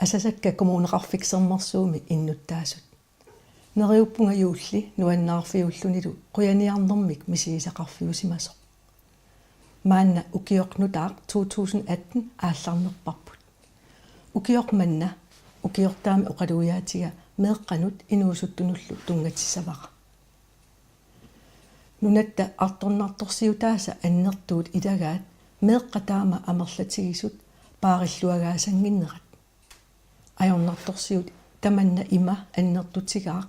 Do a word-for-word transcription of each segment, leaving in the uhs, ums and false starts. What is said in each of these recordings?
Asasakka Kommuneqarfik Sermersuumi innuttaasut. Neriuppunga juulli nuannaarfiullunilu qujaniarnermik misigisaqarfiusimasoq. Maanna ukioq nutaaq to tusind atten aallarnerparput. Ukioq manna ukiortaami oqalugiaatiga meeqqanut inuusuttunullu tunngatissavara. Nunatta artornartorsiutaasa annertuut ilagaat meeqqat taama amerlatigisut paarilluagaasannginnerat. Ajornartorsiut tamanna ima annertutigaaq,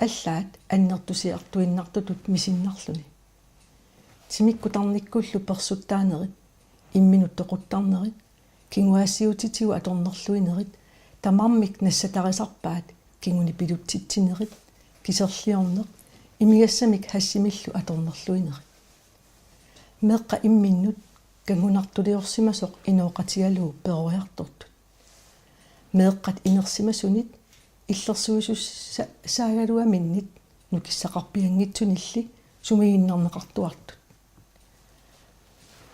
allaat annertusiartuinnartutut misinnarluni. Timikkut tarnikkullu persuttaanerit, imminut toquttarnerit, kinguaassiuutitigut atornerluinerit, tamarmik nassatarisarpaat kinguni pilutsitsinerit, kiserliorneq, imigassamik hashimillu atornerluinerit. Meeqqat imminnut kanngunartuliorsimasoq inooqatigalugu peroriartortut. Meeqqat inersimasunit illersuisussa-, saagaluaminnit nukissaqarpianngitsunilli sumiginnarneqartuartut.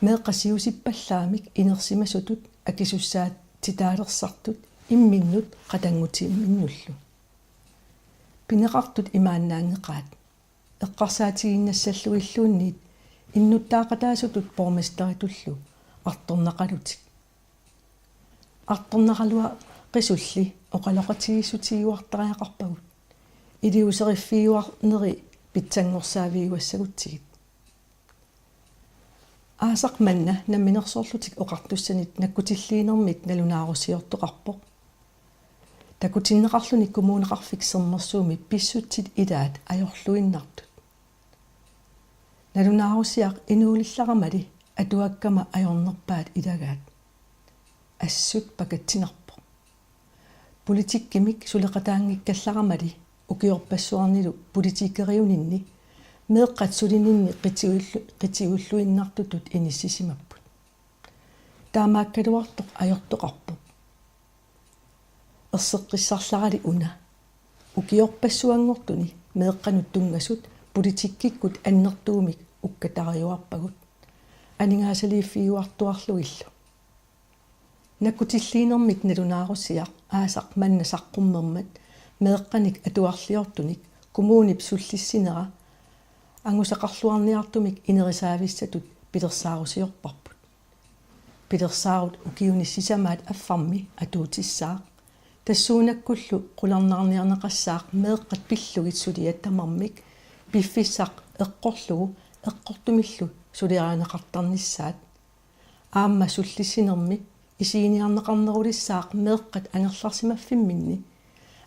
Meeqqat siusippallaamik inersimasutut akisussaatitaalersartut imminnut qatanngutimminnullu. Pineqartut imaannaanngeqaat. Eqqarsaatiginnassallugilluunniit innuttaaqataasutut borgmesteritullu artornaqalutik. Artornaqaluaqisulli oqaloqatigiissutigiuartariaqarpagut. Iliuuseriffigiuarneri pitsanngorsaavigiuassagutsigit. Aasaq manna Namminersorlutik Oqartussanit nakkutilliinermit nalunaarusiortoqarpoq. Takutinneqarluni Kommuneqarfik Sermersuumi pissutsit ilaat ajorluinnartut. Nalunaarusiaq inuulillaramali atuakkama ajornerpaat ilagaat. Assut pakatsinarpoq. Politikkimik suleqataanngikkallaramali ukiorpassuarnilu politikeriuninni meeqqat sulininni qitiullu-, qitiulluinnartutut inissisimapput. Taamaakkaluartoq ajortoqarpoq. Erseqqissarlarali una. Ukiorpassuanngortuni meeqqanut tunngasut politikkikkut annertuumik ukkatariuarpagut. Aningaasaliiffigiuartuarlugillu. Nakkutilliinermit nalunaarusiaq aasaq manna saqqummermat meeqqanik atuarliortunik kommunip sullissinera angusaqarluarniartumik inerisaavissatut pilersaarusiorparput. Pilersaarut ukiuni sisamaat affarmi atuutissaaq. Tassuunakkullu qularnaarniarneqassaaq meeqqat pillugit suliat tamarmik piffissaq eqqorlugu eqqortumillu suliarineqartarnissaat. Aamma sullissinermi isiginiarneqarnerulissaaq meeqqat angerlarsimaffimminni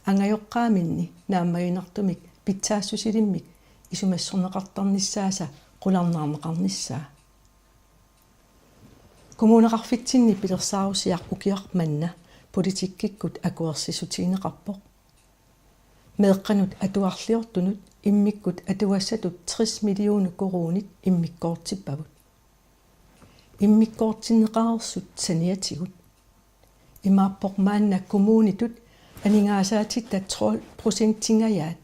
angajoqqaaminni naammaginartumik pitsaassusilimmik isumassorneqartarnissaasa qularnaarneqarnissaa. Kommuneqarfitsinni pilersaarusiaq ukioq manna politikkikkut akuersissutigineqarpoq. Meeqqanut atuarliortunut immikkut atugassatut tres millioner koruunit immikkoortippavut. Immikkoortinneqareersut saniatigut. Imaappoq maanna kommunitut aningaasaatitta tolv procentingajaat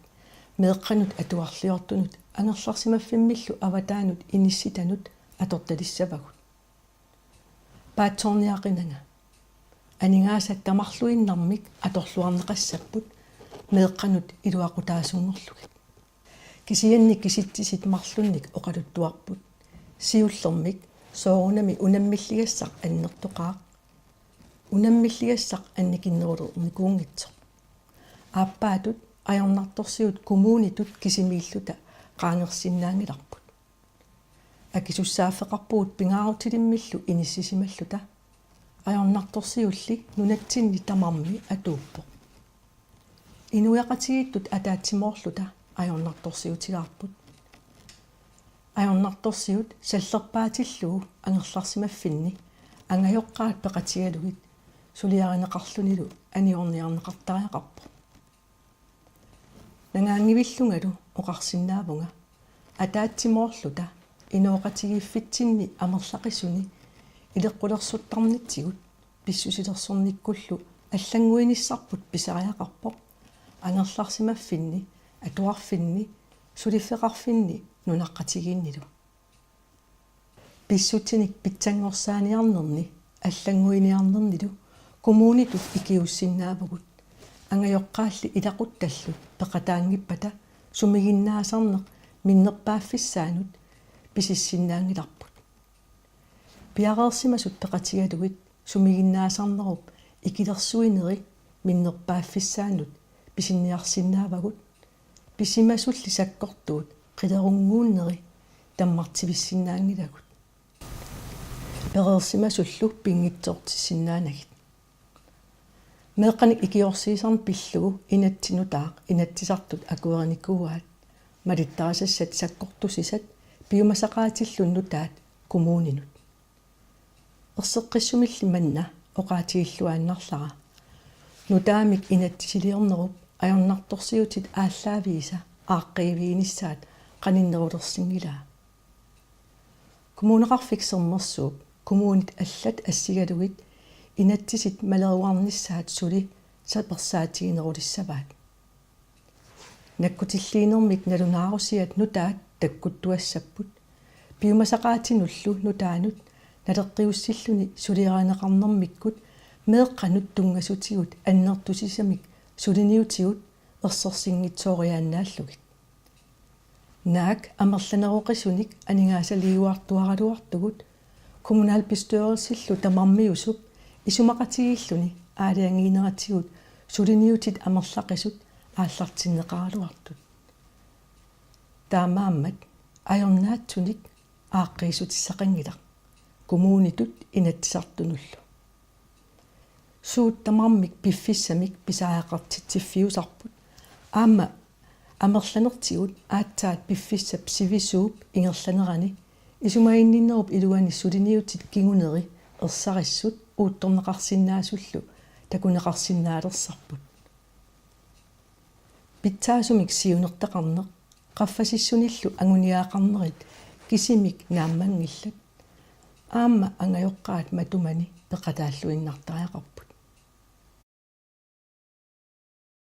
meeqqanut atuarliortunut angerlarsimaffimmillu avataanut inissitanut atortalissavagut. Paatsoorniaqinanga. Aningaasat tamarluinnarmik atorluarneqassapput meeqqanut iluaqutaasunngorlugit. Kisianni kisitsisit marlunnik oqaluttuarput. Siullermik soorunami unammilligassaq annertoqaaq. Unammilligassaq annikinnerulernikuunngitsoq. Aappaatut ajornartorsiut kommunitut kisimiilluta qaangersinnaanngilarput. Akisussaaffeqarpugut pingaarutilimmillu inissisimalluta. Ajornartorsiulli nunatsinni tamarmi atuuppoq. Inuiaqatigiittut ataatsimoorluta ajornartorsiutigaarput. Ajornartorsiut sallerpaatillugu angerlarsimaffinni angajoqqaat peqatigalugit suliarineqarlunilu aniorniarneqartariaqarpoq. Nangaanngivillungalu oqarsinnaavunga, ataatsimoorluta inooqatigiiffitsinni amerlaqisuni ileqqulersortarnitsigut pissusilersornikkullu allannguinissarput pisariaqarpoq angerlarsimaffinni, atuarfinni, suliffeqarfinni nunaqqatigiinnilu. Pissutsinik pitsanngorsaaniarnerni allannguiniarnernilu Kommunitut ikiuussinnaavugut, angajoqqaalli ilaquttallu peqataanngippata sumiginnaasarneq minnerpaaffissaanut pisissinnaanngilarput. Piareersimasut peqatigalugit sumiginnaasarnerup ikilersuineri minnerpaaffissaanut pisiniarsinnaavagut, pisimasulli sakkortuut qilerunnguunneri tammartivissinnaanngilagut. Pereersimasullu pinngitsoortissinnaanagit. Meeqqanik ikiorsiisarneq pillugu inatsit nutaaq Inatsisartut akuerinikuuaat, malittarisassat sakkortusisat piumasaqaatillu nutaat kommuninut. Erseqqissumilli manna oqaatigilluinnarlara nutaamik inatsisiliornerup ajornartorsiutit aallaaviisa aaqqiiviginissaat qaninnerulersinngilaa. Kommuneqarfik Sermersuup kommunit allat assigalugit inatsisit maleruarnissaat suli sapersaatiginerulissavaat. Nakkutilliinermik nalunaarusiat nutaat takkuttuassapput. Piumasaqaatinullu nutaanut naleqqiussilluni suliarineqarnermikkut meeqqanut tunngasutigut annertusisamik suliniutigut ersersinngitsooriaannaallugit. Naak amerlaneroqisunik aningaasaliiuartuaraluartugut kommunalbestyrelsillu tamarmiusup isumaqatigiilluni aalajangiineratigut suliniutit amerlaqisut aallartinneqaraluartut. Taamaammat ajornaatsunik aaqqiissutissaqanngilaq kommunitut Inatsisartunullu. Suut tamarmik piffissamik pisariaqartitsiffiusarput. Aamma amerlanertigut aatsaat piffissap sivisuup ingerlanerani isumaginninnerup iluani suliniutit kinguneri ersarissut uuttorneqarsinnaasullu takuneqarsinnaalersarput. Pitsaasumik siunertaqarneq, qaffasissunillu anguniagaqarnerit kisimik naammanngillat. Aamma angajoqqaat matumani peqataalluinnartariaqarput.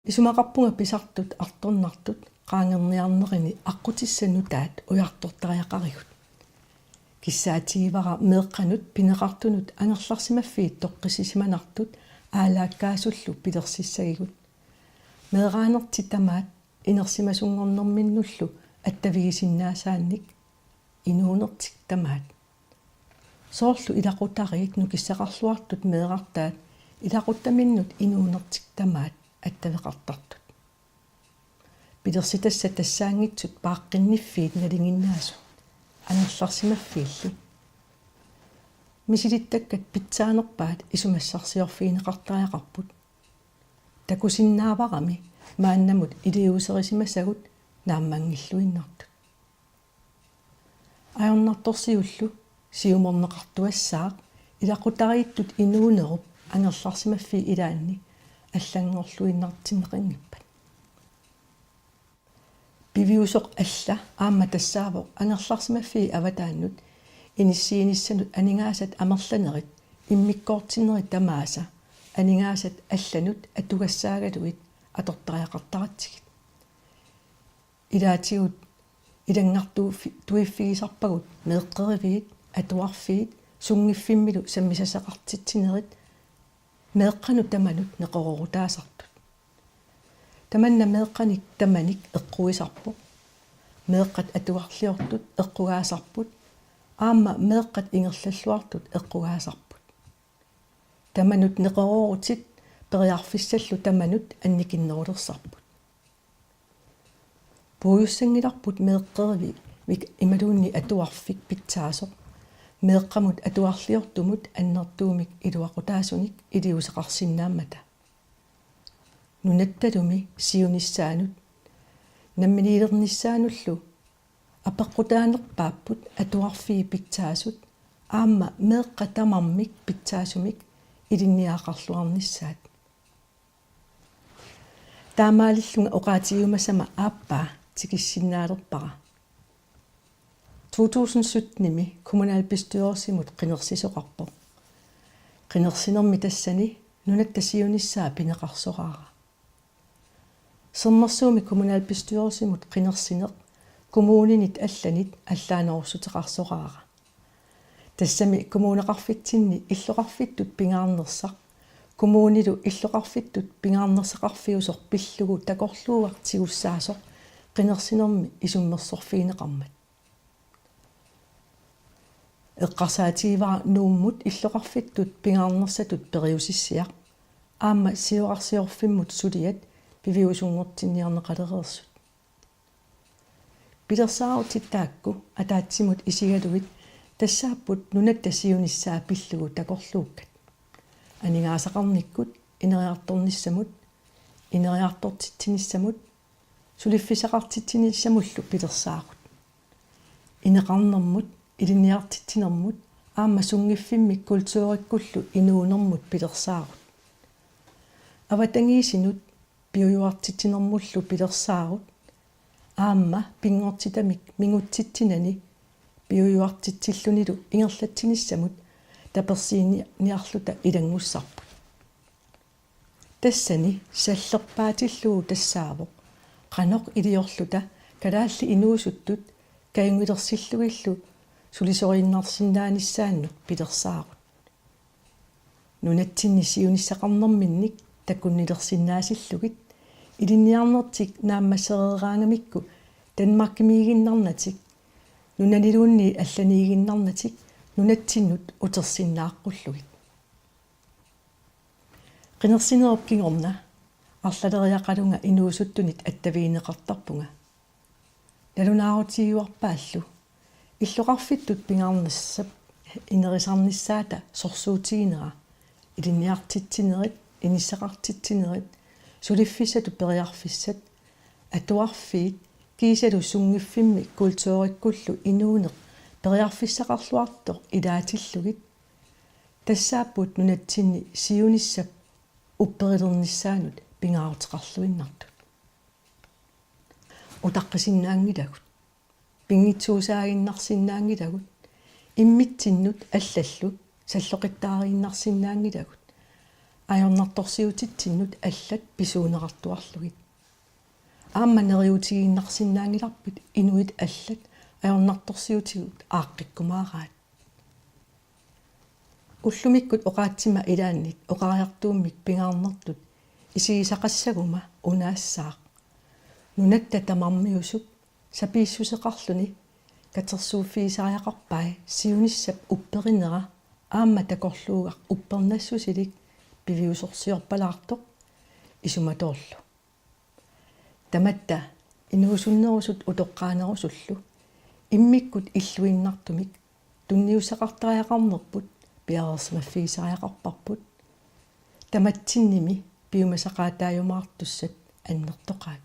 Isumaqarpunga pisartut artornartut qaangerniarnerini aqqutissat nutaat ujartortariaqarigut. Kissaatigivara meeqqanut pineqartunut angerlarsimaffiit toqqissisimanartut aalaakkaasullu pilersissagigut. Meeraanertik tamaat inersimasunngornerminnullu attavigisinnaasaanik inuunertik tamaat. Soorlu ilaqutariit nukissaqarluartut meerartaat ilaquttaminnut inuunertik tamaat attaveqartartut. Pilersitassat tassaanngitsut paaqqinniffiit nalinginnaasut angerlarsimaffiilli. Misilittakkat pitsaanerpaat isumassarsiorfigineqartariaqarput. Takusinnaavarami maannamut iliuuserisimasagut naammanngilluinnartut. Ajornartorsiullu siumorneqartuassaaq ilaqutariittut inuunerup angerlarsimaffii ilaanni allanngorluinnartinneqanngippat. Piviusoq alla aamma tassaavoq angerlarsimaffii avataannut inissiinissanut aningaasat amerlanerit immikkoortinnerit tamaasa aningaasat allanut atugassaagaluit atortariaqartaratsigit. Ilaatigut ilanngartuuffi-, tuiffigisarpagut meeqqeriviit, atuarfiit, sunngiffimmilu sammisassaqartitsinerit meeqqanut tamanut neqeroorutaasartut. Tamanna meeqqanik tamanik eqquisarpoq. Meeqqat atugarliortut eqqugaasarput. Aamma meeqqat ingerlalluartut eqqugaasarput. Tamanut neqeroorutit periarfissallu tamanut annikinnerulersarput. Puigussanngilarput meeqqerivik imaluunniit atuarfik pitsaasoq meeqqamut atugarliortumut annertuumik iluaqutaasunik iliuuseqarsinnaammata. Nunattalumi siunissaanut namminiilernissaanullu apeqqutaanerpaapput atuarfii pitsaasut aamma meeqqat tamarmik pitsaasumik ilinniagaqarluarnissaat. Taamaalillunga oqaatigiumasama aappaa tikissinnaalerpara. To tusind syttenimi kommunalbestyrelsimut qinersisoqarpoq. Qinersinermi tassani nunatta siunissaa pineqarsoraara. Sermersuumi kommunalbestyrelsimut qinersineq kommuninit allanit allaanerussuteqarsoraara. Tassami kommuneqarfitsinni illoqarfittut pingaarnersaq Kommunilu illoqarfittut pingaarnerseqarfiusoq pillugu takorluugaq tigussaasoq qinersinermi isummersorfigineqarmat. Eqqarsaatigivara Nuummut illoqarfittut pingaarnersatut periusissiaq aamma siorarsiorfimmut suliat piviusunngortinniarneqalereersut. Pilersaarutit taakku ataatsimut isigalugit tassaapput nunatta siunissaa pillugu takorluukkat. Aningaasaqarnikkut, ineriartornissamut, ineriartortitsinissamut, suliffissaqartitsinissamullu pilersaarut. Ineqarnermut, ilinniartitsinermut aamma sunngiffimmik kulturikkullu inuunermut pilersaarut. Avatangiisinut piujuartitsinermullu pilersaarut. Aamma pinngortitamik mingutsitsinani piujuartitsillunilu ingerlatsinissamut tapersiiniarluta ilanngussarput. Tassani sallerpaatillugu tassaavoq qanoq iliorluta kalaallit inuusuttut kajungilersillugillu sulisoriinnarsinnaanissaannut pilersaarut. Nunatsinni siunissaqarnerminnik takunnilersinnaasillugit ilinniarnertik naammassereeraangamikku Danmarkimiiginnarnatik, nunaniluunniit allaniiginnarnatik nunatsinnut utersinnaaqqullugit. Qinersinerup kingorna arlaleriaqalunga inuusuttunit attavigineqartarpunga. Nalunaarutigiuarpaallu illoqarfittut pingaarnersap inerisarnissaata sorsuutiginera, ilinniartitsinerit, inissaqartitsinerit, suliffissatut periarfissat, atuarfiit kiisalu sunngiffimmi kulturikkullu inuuneq periarfissaqarluartoq ilaatillugit tassaapput nunatsinni siunissap upperilernissaanut pingaaruteqarluinnartut. Utaqqisinnaanngilagut, pinngitsuusaaginnarsinnaanngilagut, immitsinnut allallu salloqittaariinnarsinnaanngilagut, ajornartorsiutitsinnut allat pisuunerartuarlugit. Aamma neriuutigiinnarsinnaanngilarput inuit allat ajornartorsiutigut aaqqikkumaaraat. Ullumikkut oqaatsima ilaannit oqariartuummik pingaarnertut isigisaqassaguma unaassaaq. Nunatta tamarmiusup sapiissuseqarluni katersuuffigisariaqarpai siunissap upperinera aamma takorluugaq uppernassusilik piviusorsiorpalaartoq isumatoorlu. Tamatta inuusunnerusut utoqqaanerusullu immikkut illuinnartumik tunniussaqartariaqarnerput piareersimaffigisariaqarparput. Tamatsinnimi piumasaqaataajumaartussat annertoqaat.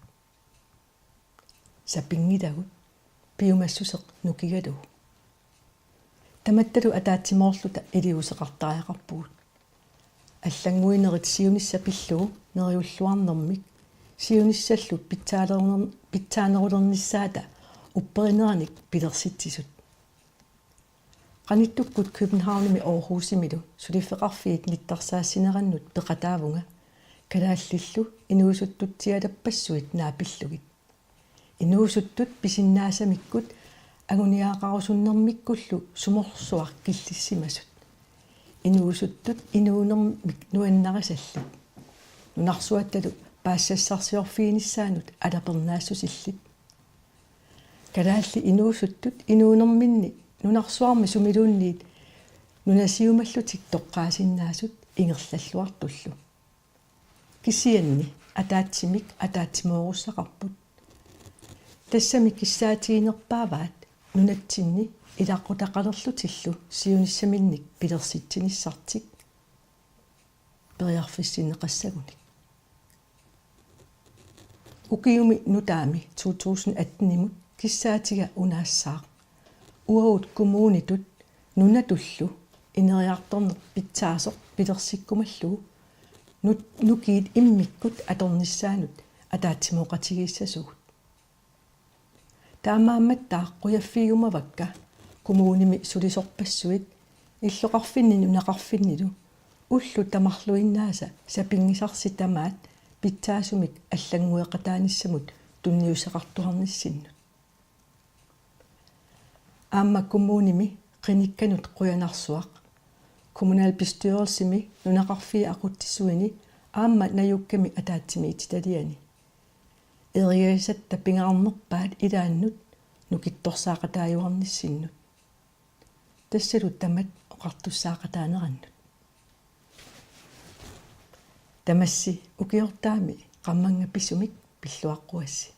Sapinngilagut piumassuseq nukigalugu. Tamattalu ataatsimoorluta iliuuseqartariaqarpugut. Allannguinerit siunissaq pillugu neriulluarnermik siunissallu pitsaalerner-, pitsaanerulernissaata upperineranik pilersitsisut. Qanittukkut Københavnimi Aarhusimilu suliffeqarfiit nittarsaassinerannut peqataavunga kalaallillu inuusuttutsialappassuit naapillugit. Inuusuttut pisinnaasamikkut anguniagaqarusunnermikkullu sumorsuaq killissimasut. Inuusuttut inuunermik nuannarisallit. Nunarsuattalu paasissassarsiorfiginissaanut alapernaassusillit. Kalaallit inuusuttut inuunerminni nunarsuarmi sumiluunniit nunasiumallutik toqqaasinnaasut ingerlalluartullu. Kisianni ataatsimik ataatsimoorussaqarput. Tassami kissaatiginerpaavaat nunatsinni ilaquttaqalerlutillu siunissaminnik pilersitsinissartik periarfissinneqassagunik. Ukiumi nutaami to tusind atten-imut kissaatiga unaassaaq. Uagut kommunitut nunatullu ineriartorneq pitsaasoq pilersikkumallugu nut-, nukiit immikkut atornissaannut ataatsimooqatigiissasugut. Taamaammattaaq qujaffigiumavakka kommunimi sulisorpassuit illoqarfinni nunaqarfinnilu ullut tamarluinnaasa sapinngisarsi tamaat pitsaasumik allanngueqataanissamut tunniussaqartuarnissinnut. Aamma kommunimi qinikkanut qujanarsuaq kommunalbestyrelsimi nunaqarfiit aqutsisuini aamma najukkami ataatsimiititaliani. Eriasatta pingaarnerpaat ilaannut nukittorsaaqataajuarnissinnut. Tassalu tamat oqartussaaqataanerannut. Tamassi ukiortaami qammannga pisumik pilluaqquassi.